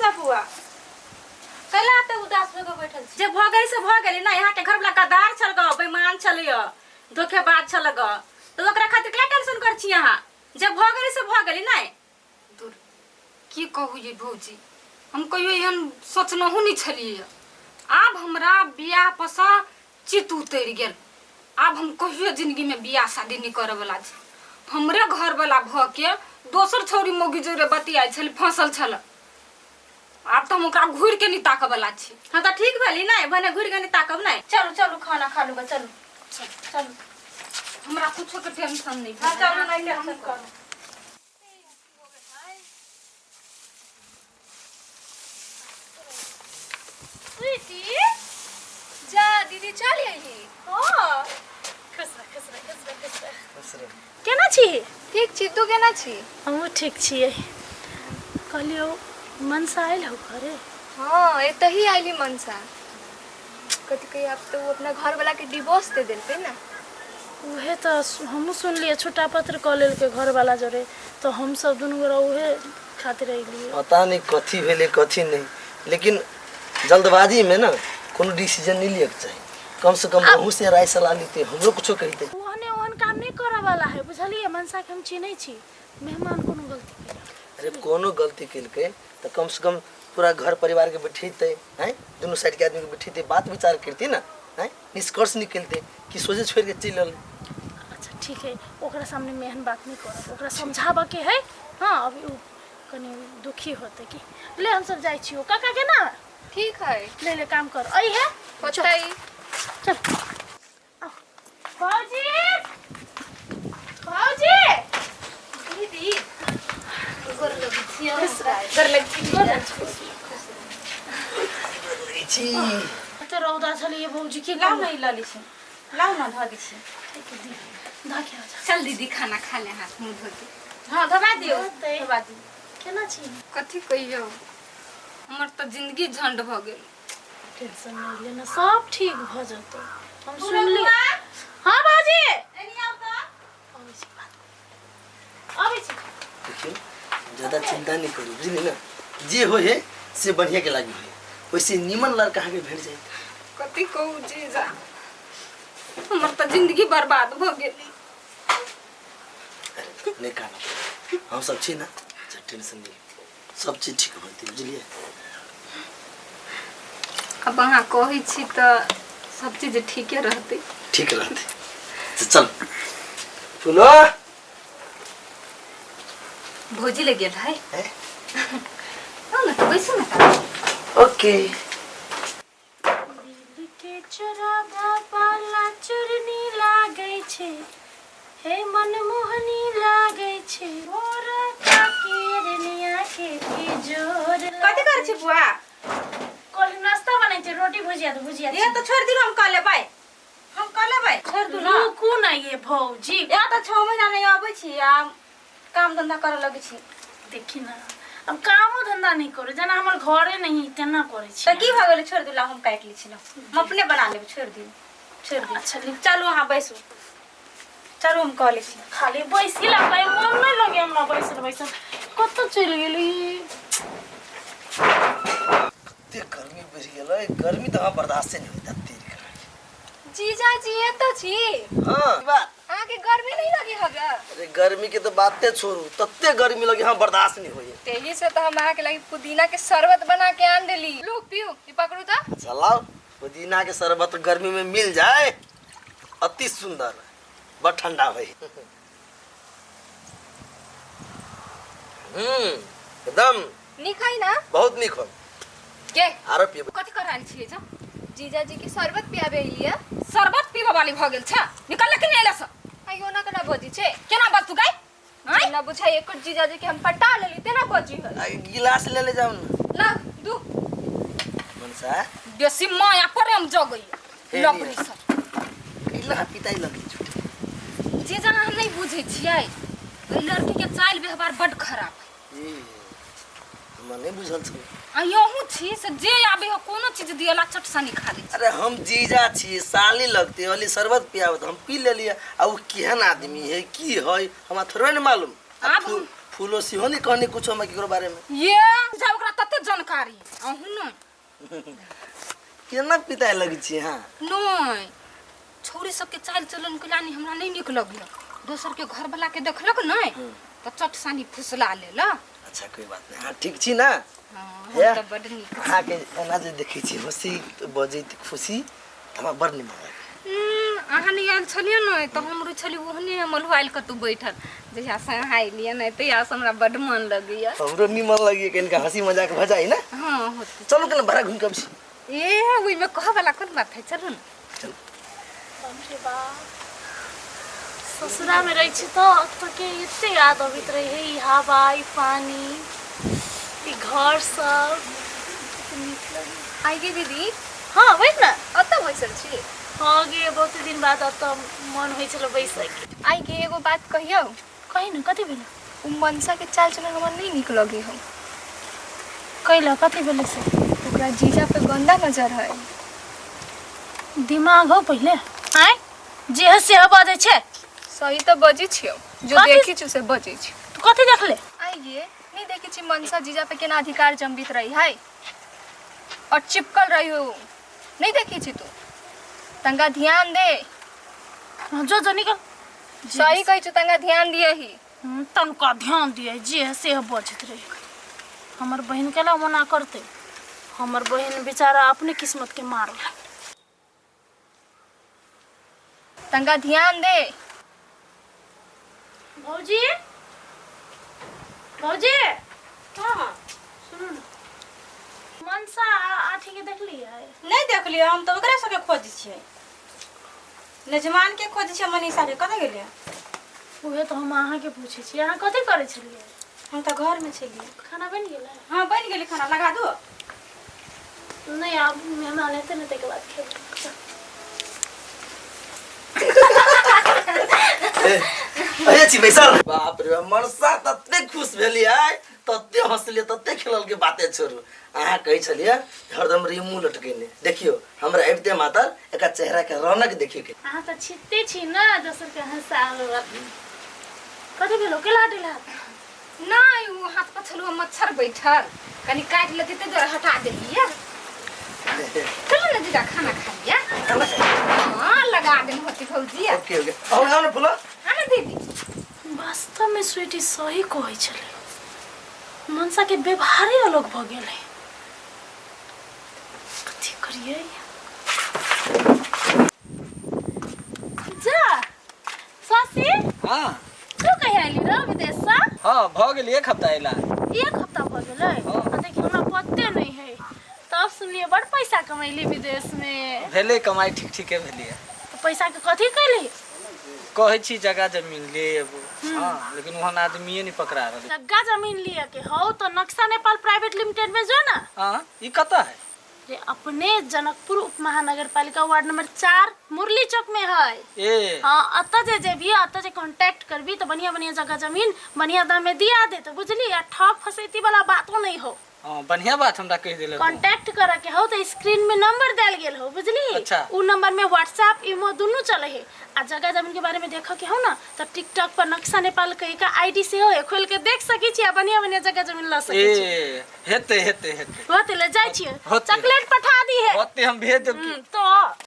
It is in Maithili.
छला बुआ कैला एते उदास भऽ के बैठल छी जे भऽ गेल से भऽ गेलै ना यहाँ के घरवला गद्दार छल ग बेईमान छल य धोखेबाज छल ग तऽ ओकरा खातिर कैला टेंशन कर छी अहाँ जे भऽ गेलै से भऽ गेलै नहि दूर की कहू ये भौजी हम कहियो एहन सोचनहु नहि छलियै आब हमरा बियाह परसँ चित उतरि गेल आब हम कहियो जिंदगीमे बियाह शादी नहि करऽवला छी हमरे घरवला भऽ के दोसर छौड़ी मौगी जोरे बतियाइ छलै फँसल छल आब तऽ हम ओकरा घुरि के नहि ताकऽवला छी हाँ तऽ ठीक भेली नहि भने घुरि के नहि ताकब नहि चलू चलू खाना खा लू चलू चलू हमरा कुछो के टेंशन नहि हाँ चलू नहीं टेंशन करू स्वीटी जा दीदी चल यही हाँ खुश रह खुश रह खुश रह खुश रह खुश रह केना छी ठीक छी तू केना छी हमहूँ ठीक छियै कहलियौ मनसा आयल हो घरे हाँ एतही आइली मनसा कथी कही आब तो वो अपना घर वाला के डिवोर्स दे देलकै ना उहे तऽ हमहूँ सुनलियै छुट्टा पत्र कऽ लेलकै घरवाला जोरे तऽ हमसब दुनू गोरा उहे खातिर अयलियै पता नहीं कथी भेलै कथी नहीं लेकिन जल्दबाजीमे ने कोनो डिसीजन नहीं लियके चाही कम से कम अहूँ से राय सलाह लेते हमरो कुछो कहिते ओहने ओहन काम नहि करऽ वाला है बुझलियै मनसा के हम चिन्है छी मेहमान कोनो गलती केलक अरे कोनो गलती केलकै तऽ कम से कम पूरा घर परिवार के बैठेतै हैं दुनू साइड के आदमी के बैठेतै बात विचार करतै ना हैं निष्कर्ष निकलतै कि सोझे छोड़ि के चलि अलै अच्छा ठीक है ओकरा सामने में एहन बात नहीं करब ओकरा समझाबऽ के है हाँ अभी उ कनि दुखी होते कि ले हम सब जाइ छियो काका के ना ठीक है ले ले काम कर अई है होतै चल आओ। भौजी भौजी दीदी गोर लगै छी गोर लगै छी छी एते रौदा छलियै भौजी की लाउ ने ई लऽ लै छी लाउ ने धऽ दै छी धऽ के आ जा चल दीदी खाना खा ले हाथ मुँह धो के हँ धोबा दियौ होतै। धोबा दियौ केना छी कथी कहियौ हमर तऽ जिंदगी झंड भऽ गेल टेंशन नहीं लेना सब ठीक भऽ जेतौ हम सुनली हाँ भौजी एनी आउ तऽ अबै छी बात अबै छी देखियौ ज्यादा चिंता नहीं करू बुझली ना जे होइ है से बढ़िया के लागी है वैसे नीमन लड़का अहाँके भेट जायत कथी कहू जीजा हमर तऽ जिंदगी बर्बाद भऽ गेल अरे नहीं कानब हम सब छी ना अच्छा टेंशन नहीं सब चीज ठीक होतै बुझलियै अब अहाँ कहै छी तऽ सब चीज ठीके रहतै ठीक रहतै तऽ चल फूलो भौजी लग गेल है हैं? आउ ने तऽ बैसू ने तऽ ओके दिल के चोराबा वाला चोरनी लागै छै हे मनमोहनी लागै छै भोर का किरनिया के जोर कथी करै छी बुआ कल नाश्ता बनै छै रोटी भुजिया तऽ भुजिया ये तऽ छोड़ि दियौ हम कऽ लेबै हम कऽ लेबै छोड़ि दू ना रुकू ना ये भौजी या तऽ छओ महीना नहि अबै छी आ काम धंधा करऽ लगै छी देखी ना अब कामो धंधा नहीं करू जेना हमर घरे नहीं है, तेना करै छी तऽ की भऽ गेलै छोड़ि दियौ हम काटि लै छी हम अपने बना लेबै छोड़ि दियौ छोड़ि दियौ अच्छा लिख चलू अहाँ बैसू चलू हम कऽ लै छी खाली बैसी ला कहीं मन नहीं लगे हमरा बैसल बैसल कतऽ चलि गेली कते गर्मी बढ़ि गेलै गर्मी तऽ हमरा बर्दाश्ते नहि होइत तेरी जीजाजी एतऽ छी हाँ ई बात अहाँके गर्मी नहीं लगे हवे अरे गर्मी के तो बाते छोड़ू तते गर्मी लगे हाँ बर्दाश्त नहीं होइए तेही से तो हम अहाँके लगी पुदीना के शरबत बना के आन देली लू पियू ई पकड़ू तऽ चलाओ पुदीना के शरबत गर्मी में मिल जाए अति सुंदर बड़ ठंडा होई एकदम नीक है ना बहुत नीक हो के आरो पीबै कथी करायल छियै जा जीजाजी के शरबत पियाबे अइलियै शरबत पीबऽ वाली भऽ गेल छै निकल कि नहि एलस आइयो ना केना बजी छै केना बजतू गै आँय ना बुझाइ एकर जीजाजी के हम पटा लेली तेना बजी है आ, गिलास ले ले जाओ ना ला दू मनसा बेसी माया प्रेम जगैया हे लबड़ी लिअ। सब इला पिताई लगे झूठे जीजा हम नहि बुझै छियै ओहि लड़की के चालि व्यवहार बड खराब है ए हमरा नहीं बुझल छल आ यहूँ छी से जे आबे हो कोनो चीज दियला चट सनी खा लै अरे हम जीजा छी साली लगते अली शरबत पियाबत हम पी लेलिए आ उ केहन आदमी है की है हमरा थोड़े ने मालूम आ आब हम- फूलो सेहो नहि कहने कुछो हमरा केकरो बारेमे। ये जा ओकरा तते जानकारी अहूँ नहि। केना पिताए लगै छी अहाँ? नहि, छौड़ी सबके चालि चलन के लानी हमरा नहि नीक लगैया। दोसर के घर वाला के देखलक नहि तऽ चट सानी फुसला लेलक। अच्छा कोई बात नहीं, हाँ ठीक छी ना? हाँ, हे? हम तऽ बड नीक छी। अहाँके एना जे देखै छी हँसी बजैत खुशी तऽ हमरा बड़ नीक लागैए। अहाँ नहि आयल छलियै ने तऽ हमरो छलियै ओहने मलुआइल कतहु बैठल। जहियासँ अहाँ एलियै ने तहियासँ हमरा बड्ड मन लगैया। हमरो नीमन लगैए कनिका हँसी मजाक भऽ जाइ ने। हाँ होतै। चलू कने बड़ा घुमि कऽ अबै छी। ए ओहिमे कहऽ वाला कोन बात है, चलू ने। चलू। बाप रे बाप, ससुरामे रहै छी तऽ ओतऽके एते याद अबैत रहै ई हवा, ई पानि, ई घर सब कते नीक लगै। आइ गे दीदी। हाँ बैठ ना। ओतऽ बैसल छी? हाँ गे, बहुत दिन बाद ओतऽ मन होइ छलै बैसके। आइ गे एगो बात कहियौ? कही ने, कथी भेलै? ओ मनसा के चाल चलन हमरा नहीं नीक लगे हौ। कैला कथी भेलै से? ओकरा जीजा पे गंदा नजर है। दिमाग हो पहिले आय, जे है से बजै छै। सही तऽ बजै छियौ, जो कथी? देखै छियौ से बजै छियौ। तू कथी देखले? आइ गे नहीं देखै छी मनसा जीजा पे केना अधिकार जमबित रही है और चिपकल रही हो, नहीं देखै छी तू? तंगा ध्यान दे। हाँ, जो जो निकल। सही कहै छु, तंगा ध्यान दिए ही। तनका ध्यान दिए, जे है से बजैत रही। हमर बहिन केला मना करते? हमर बहिन बेचारा अपने किस्मत के मारल। तंगा ध्यान दे। भौजी, भौजी। हाँ सुनू ने, मनसा आठी के देखलियै? नहि देखलियै, हम तऽ ओकरे सबके खोजै छियै, नजमान के खोजै छियै, मनीषा के कतऽ गेलै? उहे तऽ हम अहाँके पूछै छी। अहाँ कथी करै छलियै? हम तऽ घरमे छलियै। खाना बनि गेलै? हाँ बनि गेलै खाना, लगा दू? नहि, आब मेहमान हेतै ने ताहिके बाद खेबै। अरे छी बैसल। बाप रे बाप, मनसा तते खुश भेलियै, तते हँसलियै, तते खेलल के बाते छोड़ू। अहाँ कहै छलियै हरदम रही मुँह लटकेने, देखियौ हमरा अबिते मातर एकर चेहरा के रौनक देखियौ के। अहाँ तऽ छिते छी ने दोसर के हँसाबै। कथी भेलो, केला हटेला हाथ? नहि, ओ हाथ पर छलहुँ मच्छर बैठल, कनि काटि लेतै ताहि दुआरे हटा देलियै। चलू ने जीजा, खाना खा लिअ। हाँ लगा देने होती भौजी। ओके ओके, आउ आउ ने फूलो। हाँ ने दीदी। वास्तवमे स्वीटी सही कहै छलै, मनसा के व्यवहारे अलग भऽ गेलै। कथी करियै? जा शशि। हाँ तू कहिया अयली रह विदेशसँ? हाँ भऽ गेल एक हफ्ता अयला। एक हफ्ता भऽ गेलै? हाँ। आ देखियौ हमरा पते नहि है, तब सुनलियै बड़ पैसा कमैली विदेश में। भेलै कमाइ ठीक ठीके भेलैए। तऽ पैसा के कथी कैली? कहै छी जगह जमीन ले एबो, हाँ लेकिन ओहन आदमिए नहीं पकड़ा रहल। जगह जमीन लिए के हौ तो नक्शा नेपाल प्राइवेट लिमिटेड में जो ना। हाँ ई कतऽ है? रे अपने जनकपुर उप महानगर पालिका वार्ड नंबर 4 मुरली चौक में है। ए हाँ अतः जे जेबी, अतः जे कांटेक्ट करबी तो बढ़िया बढ़िया जगह जमीन बढ़िया दाम में दिया दे तो बुझली। आ ठग फसैती वाला बातो नहीं हो। हाँ बढ़िया बात हमरा कहि देलक। कांटेक्ट करे के हो तो स्क्रीन में नंबर देल गेल हो बुझली। अच्छा। उ नंबर में व्हाट्सएप इमो दुनू चले है। आ जगह जमीन के बारे में देखे के हो ना तो टिकटॉक पर नक्शा नेपाल कही का आईडी से हो खोल के देख सकी छी आ बढ़िया बढ़िया जगह जमीन ल सकी छी। ए हेतै हेतै हेतै होते ले जाइ छियै, होतै। चॉकलेट पठा दी है। होते हम भेज देब। तो